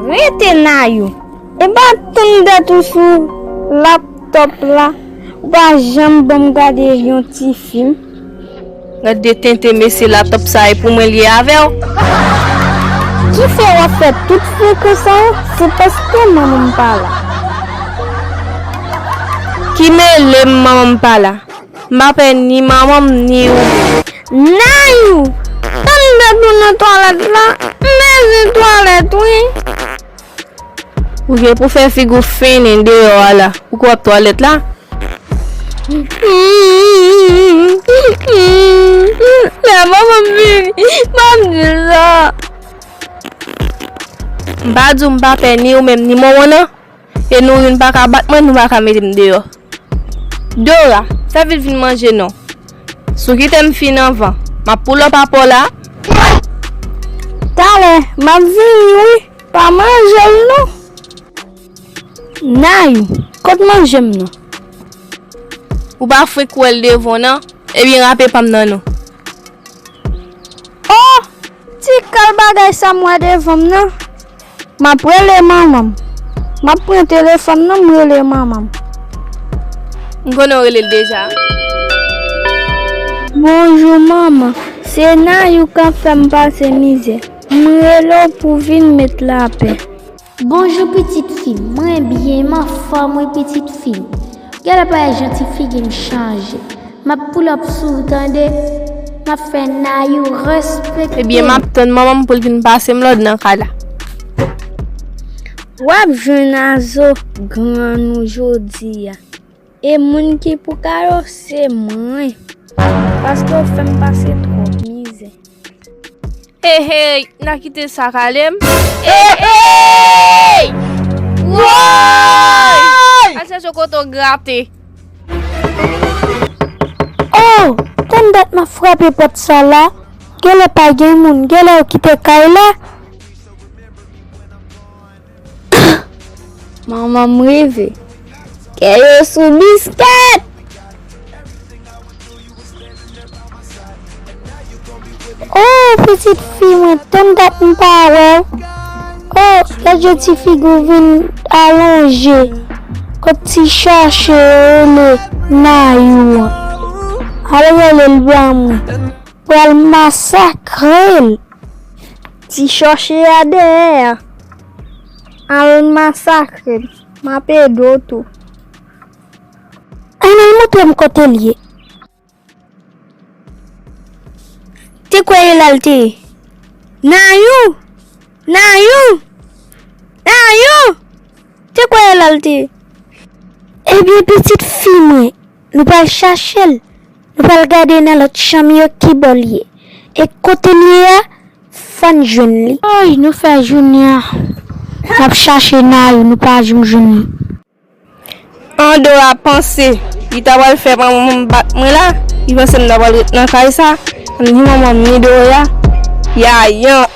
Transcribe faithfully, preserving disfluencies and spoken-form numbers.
Rete Nayou. E pa tann dat ou sou laptop la. Ou pa janm ban m gade yon ti fim. Gade tenten mesye, laptop sa e pou mwen li ye avè w. Ki fè w ap fè tout frekan sa yo? Se paske manman m pa la. Ki mele m manman m pa la? M pa pè ni manman m ni ou. Nayou! Tann dat ou nan twalèt la, m bezwen twalèt wi. Ou gen pou fè figi w fennen deyò a la. Ou kwè w ap twalèt la? Lè manman m vini, m ap di l sa. M pa di w m pa pè ni ou menm ni manman nan. E nou youn pa ka bat mwen, nou pa ka mete m deyò. Dora, fè vit vin manje non. Si w kite m fin anvan, m ap pull up a pa w la. Talè, m ap vini wi. Pa manje l non. Nayou, kot manje m nan? Ou pa fenk wè l devan w nan? Ebyen rape pa m nan non. Oh! Ti kal bagay sa m wè devan m nan. M ap rele manman m. M ap pran telefòn nan, m rele manman m. M konnen w rele l deja. Bonjou manman, se Nayou k ap fè m pase mizè. M rele w pou w vin met lapè. Bonjou pitit fi m, mwen byen, m anfòm wi pitit fi m. Genlè pa wè jan ti figi m chanje. M ap pull up sou ou tande. M ap fè Nayou respekte. Ebyen, m ap tann manman m pou l vin pase m lòd nan kay la. W ap jwenn a zo grann ou jodi a. E moun ki pou kado se mwen. Paske w fè m pase twòp mizè. Hey, hey, n a kite sa kale m. Hey, hey! Woy! Al chèche kote w grate. Oh, tann dat m ap frape pòt sa la. Genlè pa gen moun, genlè yo kite kay la. Manman m rive. Kè yo sou biskèt. Oh, pitit fi mwen, tann dat m pa wè w. Oh, gad jan ti figi w vin alonje. Kot ti chache rele Nayou an. Al rele l ba mwen. Pral masakre l. Ti chòche a dèyè a. Al masakre l. M ap ede w tou. Ann al montre m kote l ye. Te kwè e la l te ye. Nayou! Nayou! Nayou! Te kwè e la l te ye. Ebyen, pitit fi mwen, nou pral chache l. Nou pral gade nan lòt chanm yo ki bò l ye. E kote l ye a, fò n jwenn li. Ay, nou fè jounen an. N ap chache Nayou, nou pa janm jwenn li. Andora panse li ta pral fè manman m bat mwen la. Li panse m ta pral ret nan kay sa. Ni manman m, ni Dora. Yayan.